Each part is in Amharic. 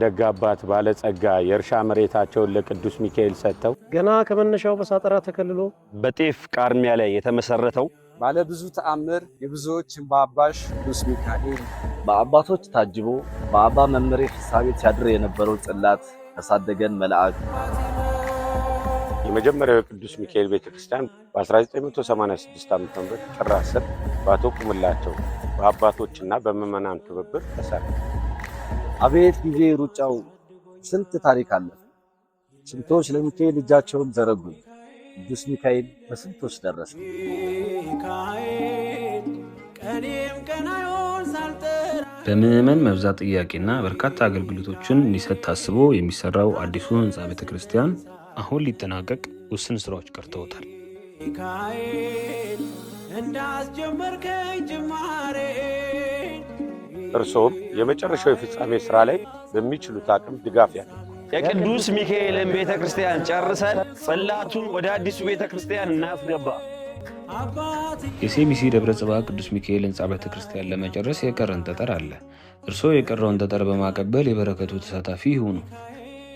ደግ አባት ባለጸጋ የእርሻ መሬታቸውን ለቅዱስ ሚካኤል ሰጥተው ገና ከመነሻው በሳጠራ ተከልሎ በጤፍ ቃርሚያ ላይ የተመሰረተው ባለ ብዙ ተአምር የብዙዎች እንባ አባሽ ቅዱስ ሚካኤል በአባቶች ታጅቦ በአባ መምሬ ፍስሐ ቤት ሲያድር የነበረው ጽላት ያሳደገን መልአክ። የመጀመሪያው የቅዱስ ሚካኤል ቤተክርስቲያን በ1986 ዓ ም ጥር 10 በአቶ ቁምላቸው በአባቶችና በምዕመናን ትብብር ተሰራ። አቤት ጊዜ ሩጫው፣ ስንት ታሪክ አለፈ። ስንቶች ለሚካኤል እጃቸውን ዘረጉ። ቅዱስ ሚካኤል በስንቶች ደረሰ። ሚካኤል ቀኔም ቀናዮን ሳልጠራ በምዕመን መብዛት ጥያቄና በርካታ አገልግሎቶችን እንዲሰጥ ታስቦ የሚሰራው አዲሱ ህንፃ ቤተ ክርስቲያን አሁን ሊጠናቀቅ ውስን ስራዎች ቀርተውታል። ሚካኤል እንዳስጀመርከኝ ጅማሬ እርስዎም የመጨረሻው የፍጻሜ ሥራ ላይ በሚችሉት አቅም ድጋፍ ያድርጉ። የቅዱስ ሚካኤልን ቤተ ክርስቲያን ጨርሰን ጽላቱን ወደ አዲሱ ቤተ ክርስቲያን እናስገባ። አባት የሲኤምሲ ደብረ ጽባህ ቅዱስ ሚካኤል ህንፃ ቤተ ክርስቲያን ለመጨረስ የቀረን ጠጠር አለ። እርስዎ የቀረውን ጠጠር በማቀበል የበረከቱ ተሳታፊ ይሁኑ።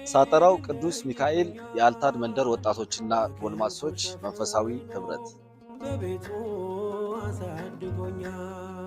ሳጠራው ቅዱስ ሚካኤል የአልታድ መንደር ወጣቶችና ጎልማሶች መንፈሳዊ ህብረት በቤቱ አሳድጎኛል።